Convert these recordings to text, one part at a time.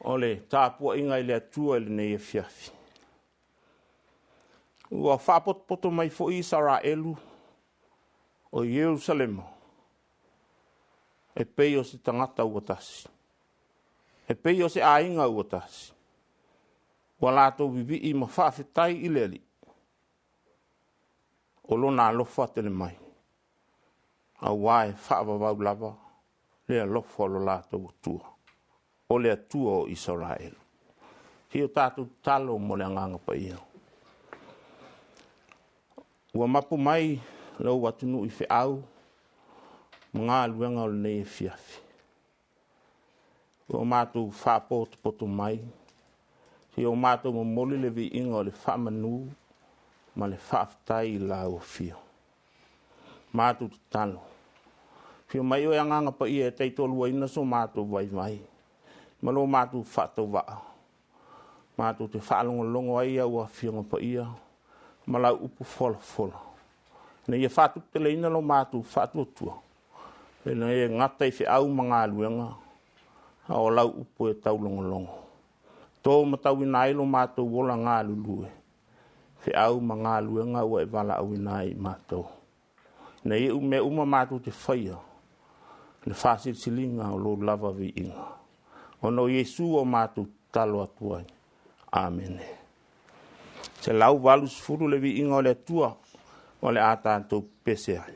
O le tapuaiga i le Atua i lenei afiafi. Ua faapotopoto mai foi Isaraelu o Ierusalema e pei o se tagata ua tasi, e pei o se aiga ua tasi. Ua latou vivii ma faafetai i le Alii o lona alofa tele mai, aua e faavavau lava le alofa o lo latou Atua, o le Atua o Isaraelu. Se i o tatou tatalo mo le Agaga Paia. Ua mapu mai lou atunuu i feau ma galuega o lenei afiafi. Ua matou faapotopoto mai, se i o matou momoli le viiga o le faamanu ma le faafetai i lau Afio. Matou tatalo, afio mai oe Agaga Paia e taitoaluaina so matou vaivai ma lo matou faatauvaa, matou te faalogologo ai i au Afioga Paia ma lau upu folafola, ina ia faatuputeleina lo matou faatuatua, ina ia gata i feau ma galuega, a o lau upu e taulogologo. To matauina ai lo matou ola galulue, feau ma galuega ua e valaauina ai i matou. Ina ia mea uma matou te faia, le faasilisiliga o lou lava viiga. Ona o Iesu ua matou tatalo atu ai. Amene. 180 le viiga o le Atua o le a tatou pepese ai.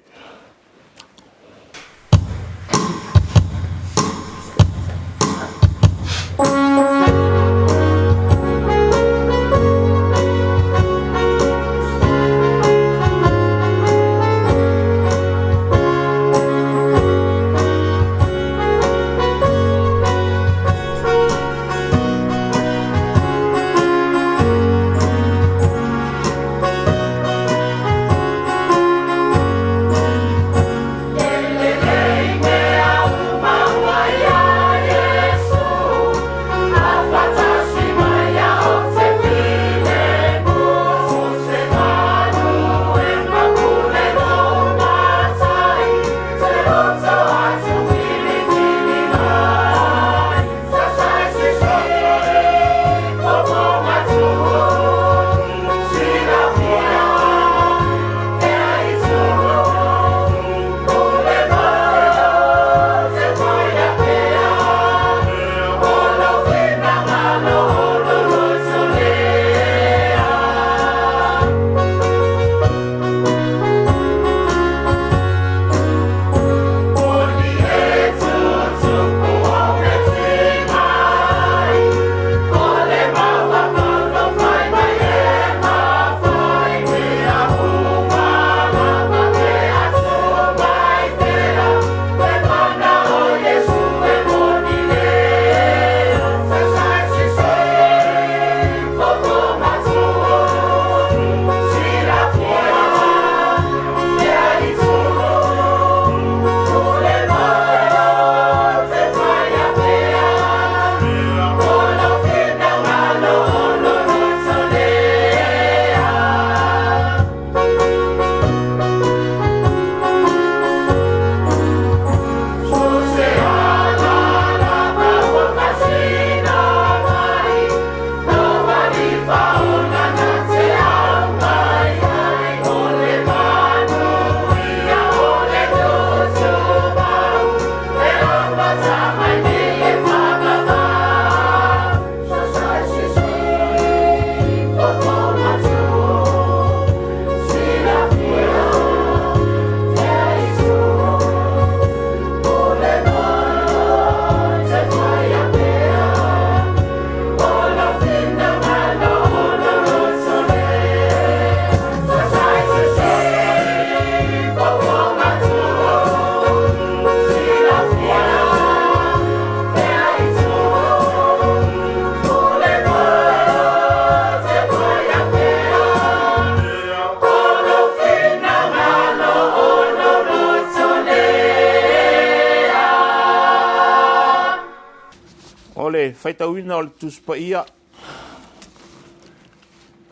O le faitauina o le Tusi Paia,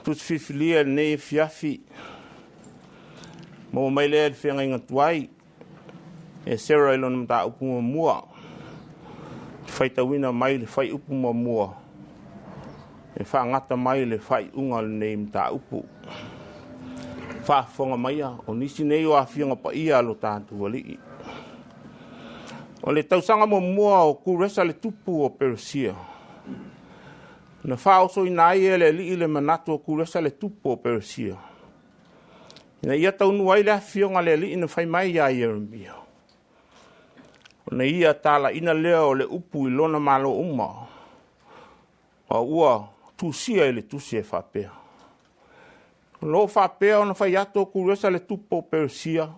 tusi filifilia i lenei afiafi, maua mai lea i le feagaiga tuai, Esera i lona mataupu muamua. Faitauina mai le fuaiupu muamua e faagata mai le faaiuga o lenei mataupu. Faafofoga maia, o nisi nei o afioga paia a lo tatou Alii. O le tausaga muamua o Kuresa le tupu o Peresia, na faaosoina ai e le Alii le manatu o Kuresa le tupu o Peresia, ina ia taunuu ai le afioga a le Alii na fai mai ia Ieremia, ona ia talaiina lea o le upu i lona malo uma, ma ua tusia i le tusi e faapea. O lo o faapea ona fai atu o Kuresa le tupu o Peresia,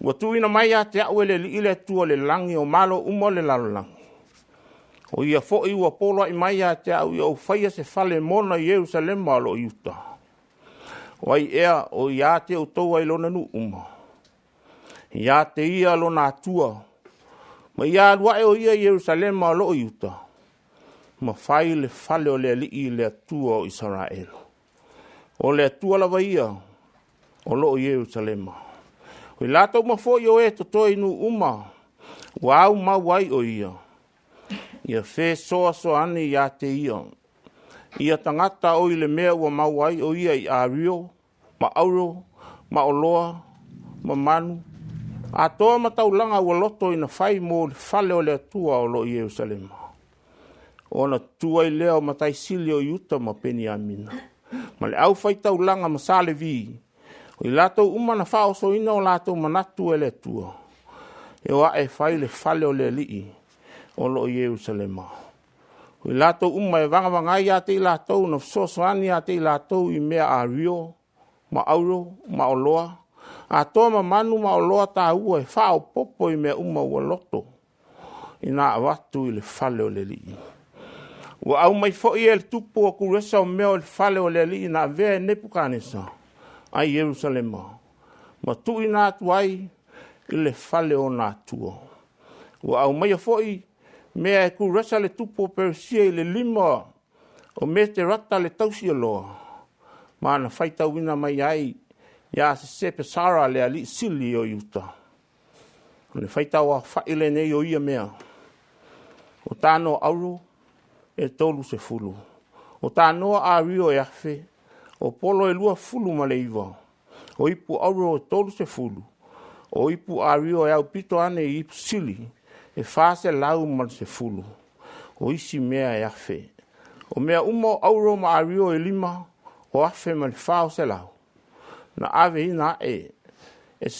ua tuuina mai ia te au e le Alii le Atua o le lagi o malo uma o le lalolagi. O ia foi ua poloai mai ia te au ia ou faia se fale mona i Ierusalema o lo o i Iuta. O ai ea o ia te outou ai lona nuu uma? Ia te ia lona Atua, ma ia alu ae o ia i Ierusalema o lo o i Iuta, ma fai le fale o le Alii le Atua o Isaraelu. O le Atua lava ia o lo o i Ierusalema. O i latou uma foi o e totoe i nuu uma ua aumau ai o ia, ia fesoasoani ia te ia, ia tagata o i le mea ua maua ai o ia i ario, ma auro, ma oloa, ma manu, atoa ma taulaga ua loto ina fai mo le fale o le Atua o lo o i Ierusalema. Ona tutu ai lea o matai sili o Iuta ma Peniamina, ma le aufaitaulaga ma Sa Levi, o i latou uma na faaosoina o latou manatu e le Atua, e o ae e fai le fale o le Alii o lo o i Ierusalema. O i latou uma e vagavagai ia te i latou na fesoasoani ia te i latou i mea ario, ma auro, ma oloa, atoa ma manu ma oloa taua e faaopoopo i mea uma ua loto ina avatu i le fale o le Alii. Ua aumai foi e le tupu o Kuresa o mea o le fale o le Alii na avea e Nepukanesa ai Ierusalema, ma tuuina atu ai i le fale o ona atua. Ua aumaia foi mea e Kuresa le tupu o Peresia i le lima o Mitereta le tausioloa, ma na faitauina mai ai ia Sesepesara le alii sili o Iuta. O le faitauaofai lenei o ia mea, o tanoa auro e 30, o tanoa ario e 1,000, o polo e 29, o ipu auro e 30, o ipu ario e aupito ane i ipu sili e 410, o isi mea e 1,000. O mea uma o auro ma ario e 5 o afe ma le 400, na aveina ae e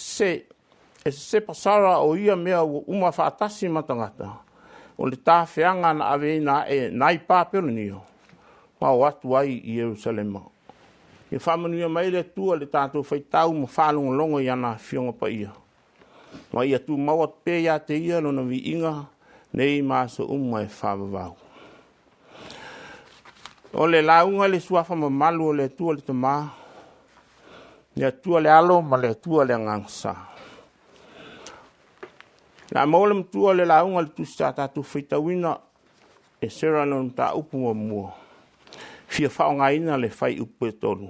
Sesepasara o ia mea ua uma faatasi ma tagata, o le tafeaga na aveina ae nai Papelonia ma o atu ai i Ierusalema. Ia faamanuia mai le Atua i le tatou faitau ma faalogologo i ana Afioga Paia, ma ia tumau atu pea ia te Ia lona viiga nei ma aso uma e faavavau. O le lauga i le suafa mamalu o le Atua le Tama, le Atua le Alo ma le Atua le Agaga Sa. O le a maua le matua o le lauga i le tusi sa tatou faitauina Esera lona mataupu muamua, fia faaaogaina le fuaiupu e 3.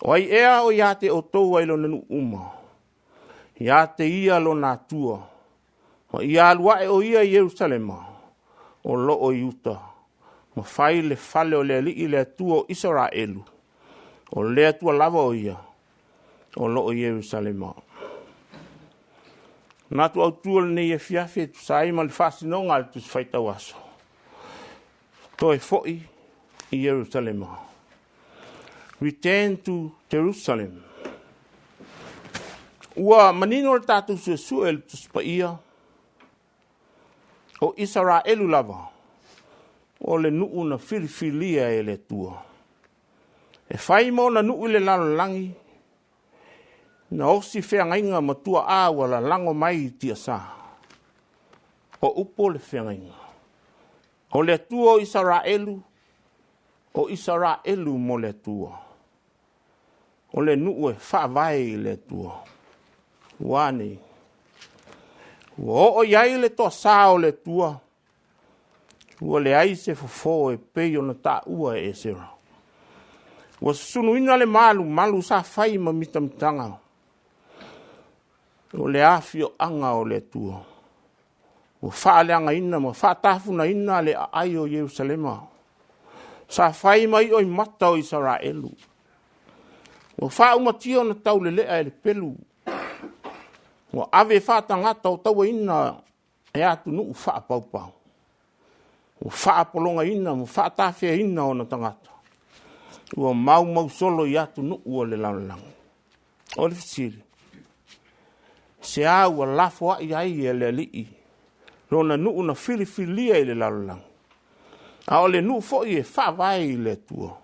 O ai ea o ia te outou ai lona nuu uma, ia te ia lona Atua, ma ia alu ae o ia i Ierusalema o lo o i Iuta, ma fai le fale o le Alii le Atua o Isaraelu, o le Atua lava o ia o lo o i Ierusalema. Manatu autu o lenei afiafi e tusa ai ma le faasinoga a le Tusi Faitau Aso, Toe foi i Ierusalema. Return to Jerusalem. Ua manino le tatou suesue i le Tusi Paia, o Isaraelu lava o le nuu na filifilia e le Atua. E fai ma ona nuu i le lalolagi, na osi feagaiga ma tuaa ua lalago mai i tiasa. O upu o le feagaiga, o le Atua o Isaraelu, o Isaraelu mo le Atua. O le nuu e faavae i le Atua. Ua a nei? Ua oo i ai le toasa o le Atua, ua leai se fofo e pei ona taua e Esera. Ua susunuina le malumalu sa fai ma mitamitaga o le afioaga o le Atua. Ua faaleagaina ma faatafunaina le aai o Ierusalema, sa fai ma ioimata o Isaraelu. Ua faaumatia ona taulelea e le pelu, ua ave faatagata o tauaina e atunuu faapaupau. Ua faapologaina ma faatafeaina ona tagata, ua maumau solo i atunuu o le lalolagi. O le fesili, aisea ua lafoai ai e le Alii lona nuu na filifilia i le lalolagi, a o le nuu foi e faavae i le Atua?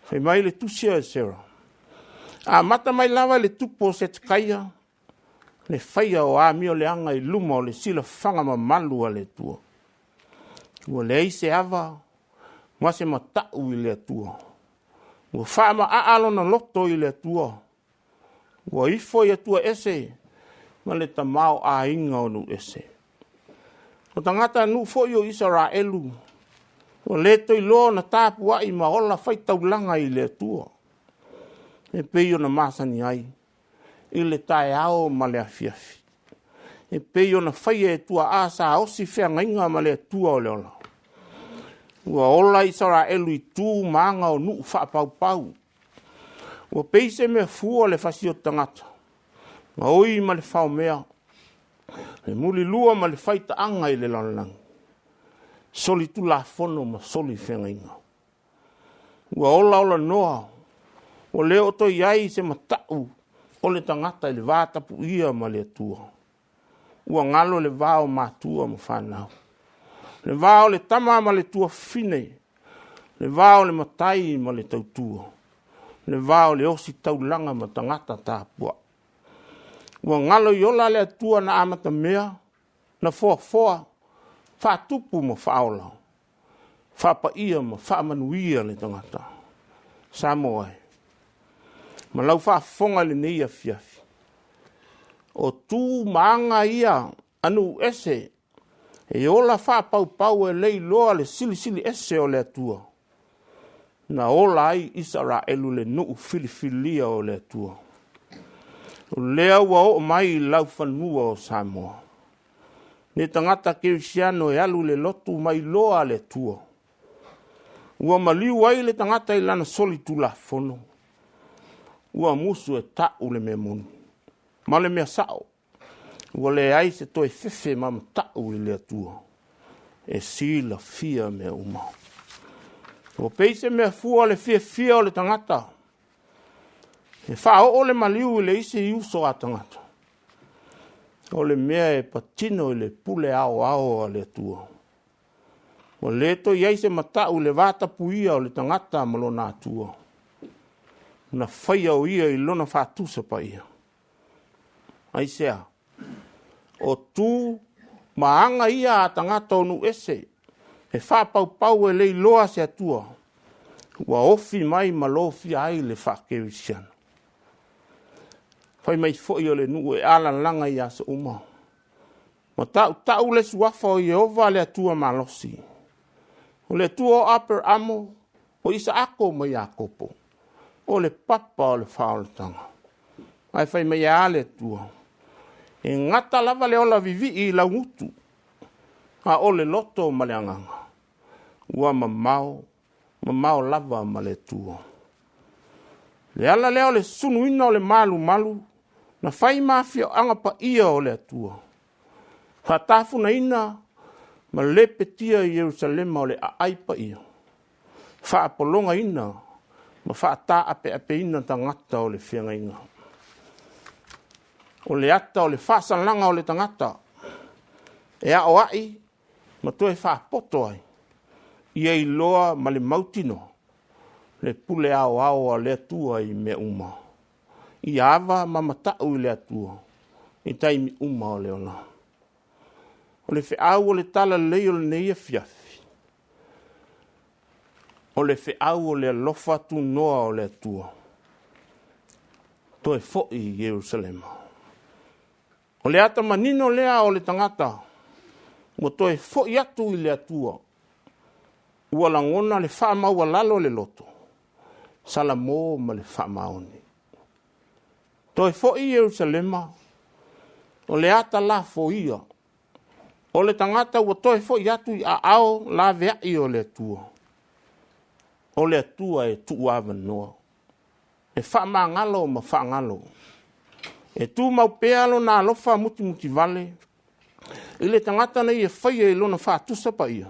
Fai mai le tusi a Esera, “Amata mai lava i le tupu o Setekaia le faia o amioleaga i luma o le silafaga mamalu a le Atua. Ua leai se ava ma se matau i le Atua. Ua faamaaa lona loto i le Atua, ua ifo i atua ese ma le tamaoaiga o nuu ese. O tagatanuu foi o Isaraelu, ua le toe iloa ona tapuai ma ola faitaulaga i le Atua, e pei ona masani ai i le taeao ma le afiafi, e pei ona faia e tuaa sa osi feagaiga ma le Atua o le ola. Ua ola Isaraelu i tu ma aga o nuu faapaupau. Ua pei se mea fua le fasioti tagata, gaoi ma le faomea, le mulilua ma le faitaaga i le lalolagi, solitulafono ma soli feagaiga. Ua olaolanoa, ua le o toe i ai se matau o le tagata i le vatapuia ma le Atua. Ua galo le va o matua ma fanau, le va o le tama ma le tuafafine, le va o le matai ma le tautua, le va o le ositaulaga ma tagata tapuai. Ua galo i ola le Atua na amatamea, na foafoa, faatupu ma faaola, faapaia ma faamanuia le tagata. Samoa e, ma lau faafofoga i lenei afiafi, o tu ma aga ia a nuu ese e ola faapaupau e le iloa le Silisili Ese o le Atua, na ola ai Isaraelu le nuu filifilia o le Atua. O lea ua oo mai i laufanua o Samoa, le tagata kerisiano e alu i le lotu ma iloa le Atua. Ua maliu ai le tagata i lana solitulafono, ua musu e tau le mea moni ma le mea sao, ua leai se toe fefe ma matau i le Atua e silafia mea uma. Ua pei se mea fua le fiafia o le tagata, e faaoo le maliu i le isi uso a tagata, o le mea e patino i le pule aoao a le Atua. Ua le toe i ai se matau i le vatapuia o le tagata ma lona Atua, na faia o ia i lona faatusa paia. Aisea? O tu ma aga ia a tagata o nuu ese, e faapaupau e le iloa se Atua, ua ofi mai ma lofia ai le faakerisiano. Fai mai foi o le nuu e alalaga i aso uma, ma tautau le suafa o Ieova le Atua malosi, o le Atua o Aperamo, o Isaako ma Iakopo, o le papa o le faaolataga. Ae fai mai a le Atua, e gata lava le ola vivii i laugutu, a o le loto ma le agaga, ua mamao, mamao lava ma le Atua. Le ala lea o le sunuina o le malumalu, na fai ma afioaga paia o le Atua, faatafunaina ma lepetia i Ierusalema o le aai paia, faapologaina ma faataapeapeina tagata o le feagaiga. O le ata o le faasalaga o le tagata, e aoai ma toe faapoto ai, ia iloa ma le mautinoa le pule aoao a le Atua i mea uma. Ia ava ma matau i le Atua i taimi uma o le ola. O le feau o le talalelei o lenei afiafi, o le feau o le alofa tunoa o le Atua, toe foi i Ierusalema. O le ata manino lea o le tagata ua toe foi atu i le Atua, ua lagona le faamaualalo le loto, Salamo ma le faamaoni. Toe foi i Ierusalema, o le ata lafoia. O le tagata ua toe foi atu i aao laveai o le Atua, o le Atua e tuuavanoa, e faamagalo ma faagalo. E tumau pea lona alofa mutimutivale i le tagata na ia faia i lona faatusa paia,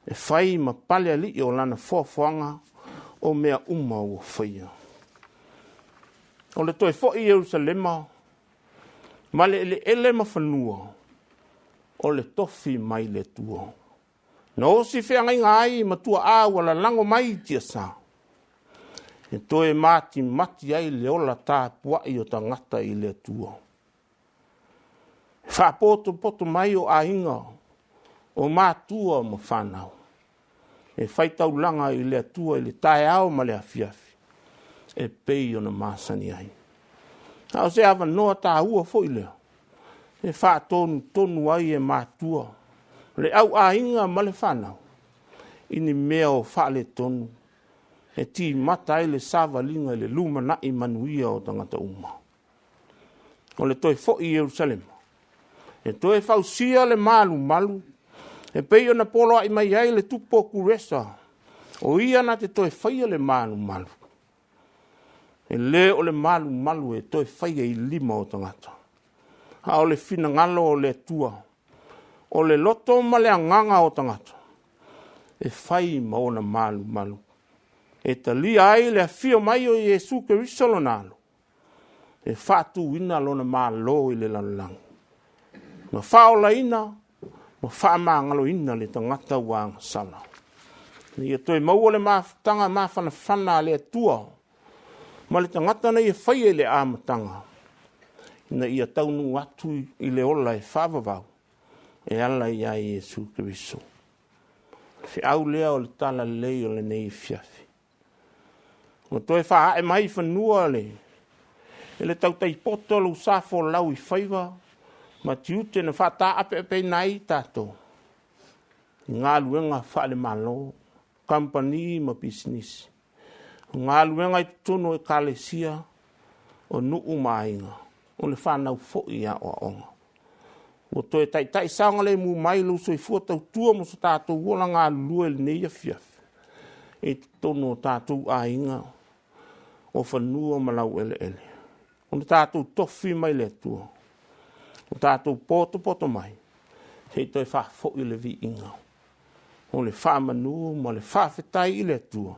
e fai ma palealii o lana foafoaga o mea uma ua faia. O le toe foi i Ierusalema ma le eleele ma fanua, o le tofi mai le Atua. Na osi feagaiga ai ma tuaa ua lalago mai i tiasa, e toe matimati ai le ola tapuai o tagata i le Atua. E faapotopoto mai o aiga, o matua ma fanau, e faitaulaga i le Atua i le taeao ma le afiafi, e pei ona masani ai. A o se avanoa taua foi lea e faatonutonu ai e matua le au aiga ma le fanau i ni mea o faaletonu e timata ai le savaliga i le lumanai manuia o tagata uma. O le toe foi i Ierusalema, e toe fausia le malumalu e pei ona poloai mai ai le tupu o Kuresa, o ia na te toe faia le malumalu. E le o le malumalu e toe faia i lima o tagata, a o le finagalo o le Atua, o le loto ma le agaga o tagata e fai ma ona malumalu, e talia ai le afio mai o Iesu Keriso lona Alo, e faatuina lona Malo i le lalolagi, ma faaolaina ma faamagaloina le tagata ua agasala, ina ia toe maua le mafutaga mafanafana a le Atua ma le tagata na ia faia i le amataga, ina ia taunuu atu i le ola e faavavau e ala ia Iesu Keriso. O le feau lea o le Talalelei o lenei afiafi. Ua toe faaae mai i fanua e le tautai poto lou sa folau i faiva ma tiute na faataapeapeina ai tatou i galuega faale-Malo, kamupani ma pisinisi, o galuega i totonu o Ekalesia, o nuu ma aiga, o le fanau foi aoaoga. Ua toe taitai saogalemu mai lou soifua tautua ma so tatou ola galulue i lenei afiafi i totonu o tatou aiga, o fanua ma laueleele. O le tatou tofi mai le Atua, ua tatou potopoto mai se i toe faafoi le viiga o le faamanu ma le faafetai i le Atua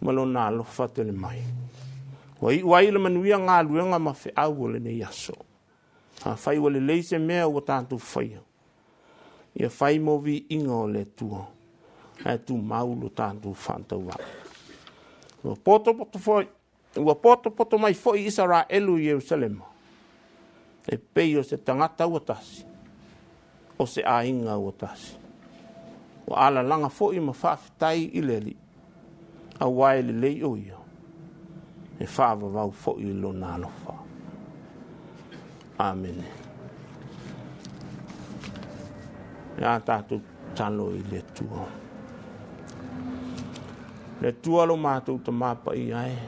ma lona alofa tele mai. Ua iu ai i le manuia galuega ma feau o lenei aso. Afai ua lelei se mea ua tatou faia, ia fai mo viiga o le Atua, ae tumau lo tatou faatauvaa. Ua potopoto mai foi Isaraelu i Ierusalema, e pei o se tagata ua tasi, o se aiga ua tasi. Ua alalaga foi ma faafetai i le Alii, aua e lelei o ia, e faavavau foi lona alofa. Amene. E a tatou tatalo i le Atua. Le Atua lo matou Tama Paia e,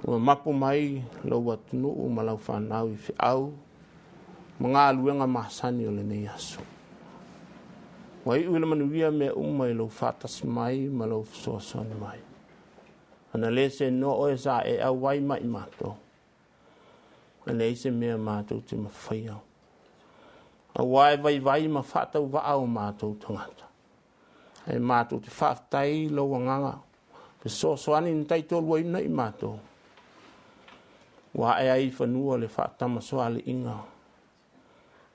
ua mapu mai lou atunuu ma lau fanau i feau ma galuega masani o lenei aso. Ua iu i le manuia mea uma i lou faatasi mai ma lou fesoasoani mai. Ana le seanoa oe sa e auai mai matou, e leai se mea matou te mafaia. Aua e vaivai ma faatauvaa o matou tagata. E matou te faafetai i lou agaga fesoasoani na taitoaluaina i matou. Ua ae ai i fanua le faatamasoaliiga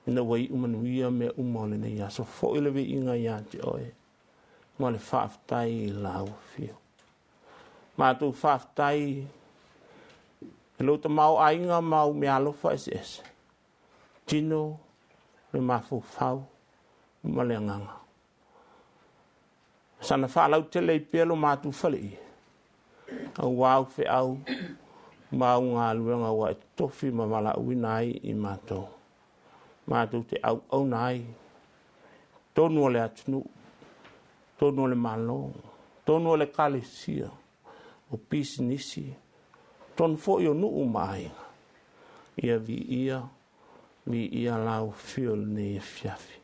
ina ua iu manuia mea uma o lenei aso. Foi le viiga ia te oe ma le faafetai i lau afio. Matou faafetai i lou tamaoaiga ma au meaalofa eseese, tino, le mafaufau ma le agaga. Sana faalautele ai pea lo matou faleie, aua au feau ma au galuega ua e totofi ma valaauina ai i matou. Matou te auauna ai totonu o le atunuu, totonu o le Malo, totonu o le Ekalesia, o pisinisi, totonu foi o nuu ma aiga. Ia viia Viia lau afio i lenei afiafi.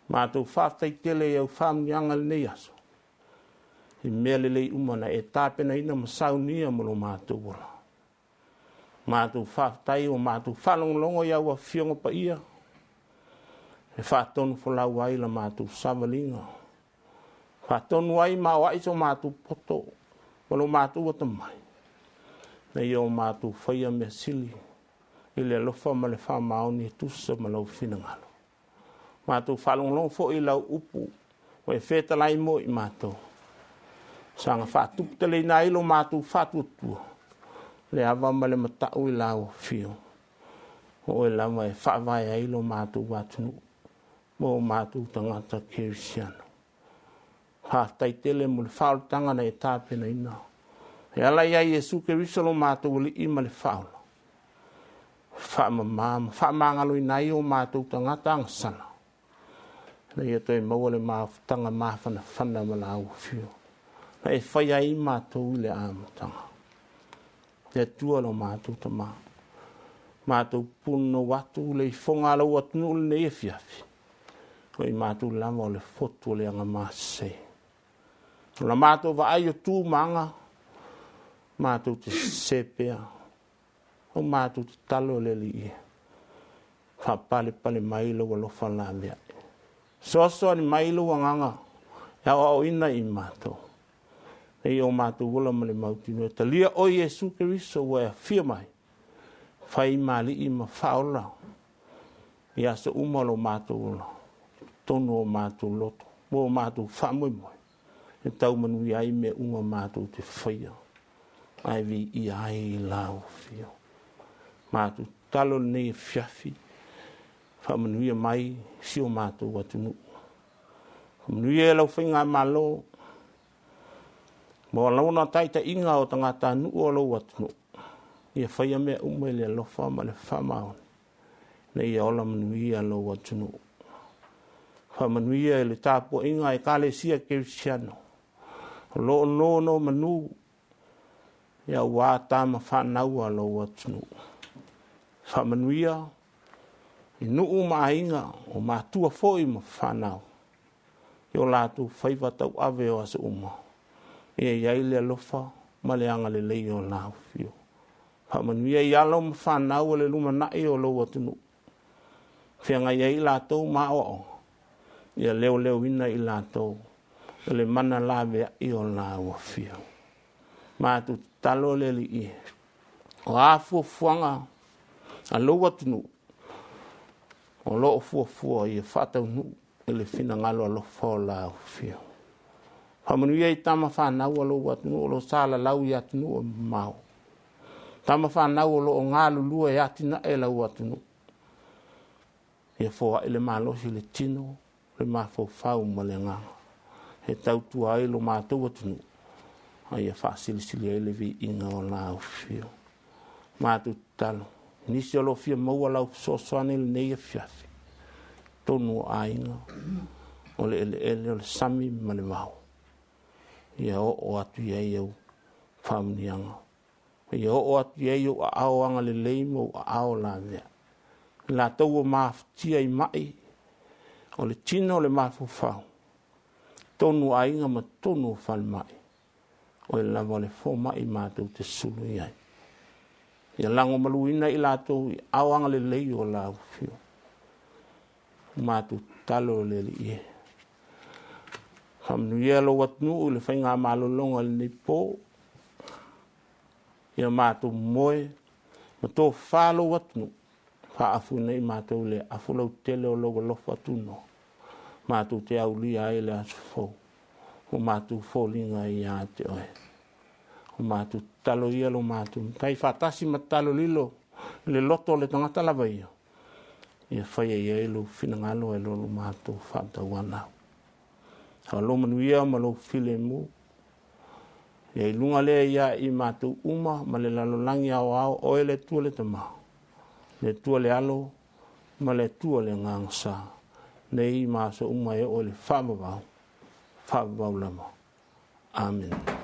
Matou faafetai tele i au faamanuiaga i lenei aso, i mea lelei uma na e tapenaina ma saunia mo lo matou ola. Matou faafetai ua matou faalogologo i au Afioga Paia e faatonufolau ai la matou savaliga, faatonu ai ma aoai so matou poto ma lo matou atamai, ina ia o matou faia mea sili i le alofa ma le faamaoni e tusa ma lou finagalo. Matou faalogologo foi i lau upu ua e fetalai mo i matou, saga faatuputeleina ai lo matou faatuatua, le ava ma le matau i lau afio, o oe lava e faavae ai lo matou atunuu ma o matou tagata kerisiano. Faafetai tele mo le faaolataga na e tapenaina e ala ia Iesu Keriso lo matou Alii ma le Faaola, faamama ma faamagaloina ai o matou tagata agasala, ina ia toe maua le mafutaga mafanafana ma lau afio, na e faia ai matou i le amataga. Le Atua lo matou Tama, matou punonou atu le ifoga a lou atunuu lenei afiafi, o i matou lava o le fotu o le agamasese. O la matou vaai o tu ma aga, matou te sese pea, o matou tatalo le Alii e, faapalepale mai lou alofa laveai. Soasoani mai lou agaga e aoaoina i matou, e o matou ola ma le mautinoa. E talia oe Iesu Keriso ua e afio mai, fai ma alii ma faaola i aso uma o lo matou ola, totonu o matou loto, ma o matou faamoemoe, e tau manuia ai mea uma matou te faia, ae viia ai lau afio. Matou tatalo lenei afiafi, faamanuia mai si o matou atunuu. Faamanuia i lau faigamalo, ma lona taitaiga o tagatanuu o lou atunuu, ia faia mea uma i le alofa ma le faamaoni, ina ia ola manuia lou atunuu. Faamanuia i le tapuaiga a Ekalesia Kerisiano o lo o nonomanu aua tama fanau a lou atunuu. Faamanuia i nuu ma aiga, o matua foi ma fanau i o latou faiva tauave o aso uma, ia i ai le alofa ma le agalelei o lau Afioga. Faamanuia i alo ma fanau o le lumanai o lou atunuu, feagai ai i latou ma aoaoga, ia leoleoina i latou e le mana laveai o lau Afioga. Matou tatalo le Alii e, o a fuafuaga a lou atunuu o lo o fuafua ia faataunuu i le finagalo alofa o lau Afioga. Faamanuia i tama fanau a lou atunuu o lo o salalau i atunuu e mamao. Tama fanau o lo o galulue e atinae lau atunuu. Ia foai le malosi i le tino, le mafaufau ma le agaga e tautua ai lo matou atunuu, a ia faasilisili ai le viiga o lau afio. Matou tatalo, nisi o lo o fia maua lau fesoasoani i lenei afiafi, totonu o aiga, o le eleele, o le sami ma le vao, ia oo atu i ai au faamanuiaga. Ia oo atu i ai ou aao agalelei ma ou aao lavea. I latou ua mafatia i mai, o le tino o le mafaufau, totonu o aiga ma totonu o falemai, oe lava o le fomai matou te sulu i ai. Ia lagomaluina i latou i aao agalelei o lau Afioga. Matou tatalo le Alii e. Faamanuia lou atunuu i le faiga malologa i lenei po. Ia matou moe ma tofa lou atunuu, faaafuina i matou le afu lautele o lou alofa tunoa, matou te aulia ai le aso fou, o matou foliga ia te oe. O matou tatalo ia lo matou matai faatasi ma tatalo lilo i le loto o le tagata lava ia, ia faia i ai lou finagalo e lo lo matou faatauanau. O lou manuia ma lou filemu, ia i luga lea ia i matou uma ma le lalolagi aoao, oe le Atua le Tama, le Atua le Alo ma le Atua le Agaga Sa, nei ma aso uma e oo i le faavavau, faavavau lava. Amene.